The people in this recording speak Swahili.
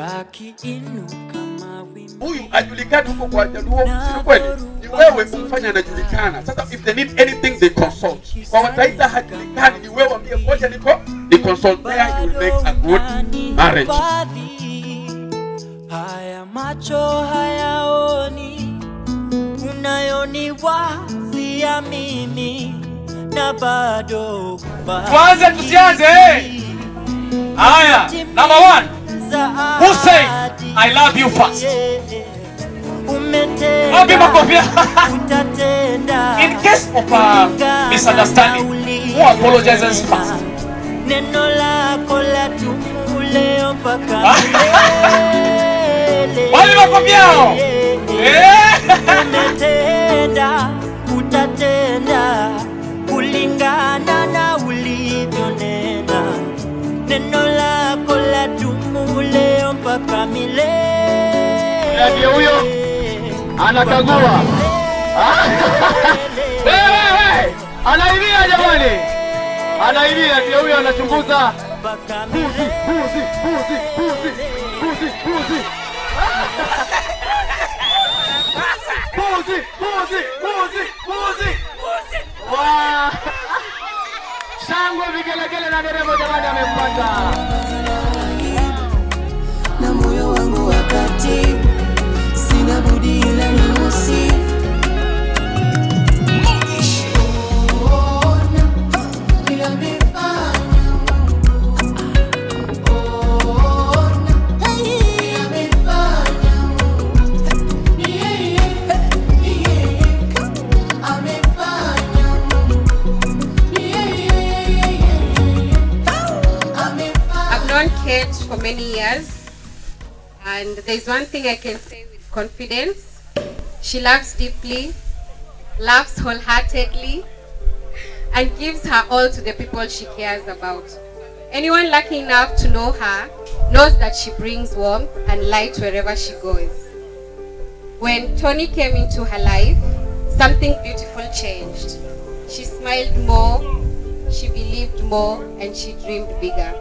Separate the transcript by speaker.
Speaker 1: Yakiinuka mawimbi.
Speaker 2: Huyu ajulikani huko kwa Jaluo, si kweli? Ni wewe umfanye anajulikana. Sasa if they need anything, they consult. Kwa Wataita hajulikani, ni wewe ambie ngoja niko ni consult there, you will make a good marriage.
Speaker 1: Haya macho hayaoni unayoniwazia mimi na bado.
Speaker 3: Tuanze tusianze? Haya, number one. Who say "I love you" first?
Speaker 1: Umetenda,
Speaker 3: Wapi makofi?
Speaker 1: Utatenda.
Speaker 3: In case of a misunderstanding, who apologizes first?
Speaker 1: Neno lako ladumu leo mpaka milele.
Speaker 3: Wapi makofi yao? Eh?
Speaker 1: Umetenda, utatenda kulingana na ulivyonena. Neno lako ladumu leo mpaka milele.
Speaker 4: Ndiye huyo anakagua. Wewe, wewe, anaibia jamani, anaibia. Ndiye huyo anachunguza.
Speaker 1: Mpaka
Speaker 4: Mbuzi, mbuzi, mbuzi, mbuzi, mbuzi, mbuzi, mbuzi, mbuzi, mbuzi, mbuzi. Wa! Shangwe, vigelegele na nderemo jamani, amempata.
Speaker 1: Na moyo wangu wakati sina budi ila nimusifu. Ona vile amefanya Mungu. Ona vile amefanya Mungu. Ni yeye, ni yeye amefanya Mungu. Ni yeye, amefanya.
Speaker 5: I've known Kate for many years, and there's one thing I can say with confidence. She loves deeply, loves wholeheartedly, and gives her all to the people she cares about. Anyone lucky enough to know her knows that she brings warmth and light wherever she goes. When Tony came into her life, something beautiful changed. She smiled more, she believed more, and she dreamed bigger.